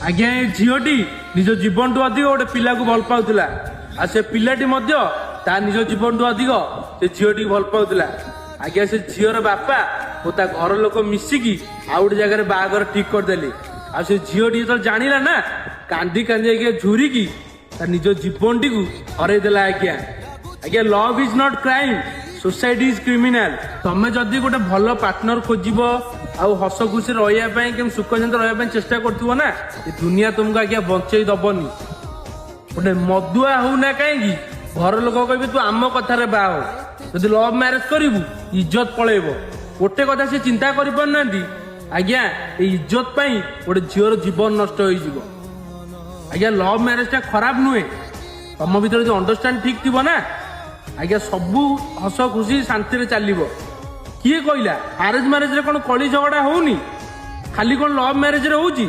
ଆଜ୍ଞା, ଏ ଝିଅଟି ନିଜ ଜୀବନଠୁ ଅଧିକ ଗୋଟେ ପିଲାକୁ ଭଲ ପାଉଥିଲା ଆଉ ସେ ପିଲାଟି ମଧ୍ୟ ତା ନିଜ ଜୀବନଠୁ ଅଧିକ ସେ ଝିଅଟିକୁ ଭଲ ପାଉଥିଲା। ଆଜ୍ଞା, ସେ ଝିଅର ବାପା ଓ ତା ଘର ଲୋକ ମିଶିକି ଆଉ ଗୋଟେ ଜାଗାରେ ବାହାଘର ଠିକ କରିଦେଲେ। ଆଉ ସେ ଝିଅଟି ଯେତେବେଳେ ଜାଣିଲା ନା, କାନ୍ଦି କାନ୍ଦି ଆଜ୍ଞା ଝୁରିକି ତା ନିଜ ଜୀବନଟିକୁ ହରେଇ ଦେଲା ଆଜ୍ଞା। ଆଜ୍ଞା, love is not crime, society is criminal. ତମେ ଯଦି ଗୋଟେ ଭଲ ପାର୍ଟନର ଖୋଜିବ ଆଉ ହସ ଖୁସି ରହିବା ପାଇଁ, କେମିତି ସୁଖ ଶାନ୍ତି ରହିବା ପାଇଁ ଚେଷ୍ଟା କରୁଥିବ ନା, ଏ ଦୁନିଆ ତମକୁ ଆଜ୍ଞା ବଞ୍ଚେଇ ଦବନି। ଗୋଟେ ମଦୁଆ ହଉ ନା କାହିଁକି, ଘର ଲୋକ କହିବେ ତୁ ଆମ କଥାରେ ବାହା ହଉ। ଯଦି ଲଭ୍ ମ୍ୟାରେଜ କରିବୁ, ଇଜ୍ଜତ ପଳେଇବ। ଗୋଟେ କଥା ସେ ଚିନ୍ତା କରିପାରୁନାହାନ୍ତି ଆଜ୍ଞା, ଏଇ ଇଜ୍ଜତ ପାଇଁ ଗୋଟେ ଝିଅର ଜୀବନ ନଷ୍ଟ ହେଇଯିବ। ଆଜ୍ଞା, ଲଭ୍ ମ୍ୟାରେଜ ଟା ଖରାପ ନୁହେଁ। ତମ ଭିତରେ ଯଦି ଅଣ୍ଡରଷ୍ଟାଣ୍ଡ ଠିକ ଥିବ ନା ଆଜ୍ଞା, ସବୁ ହସ ଖୁସି ଶାନ୍ତିରେ ଚାଲିବ। କିଏ କହିଲା ଆରେଞ୍ଜ ମ୍ୟାରେଜରେ କଣ କଳି ଝଗଡା ହଉନି? ଖାଲି କଣ ଲଭ୍ ମ୍ୟାରେଜରେ ହଉଛି?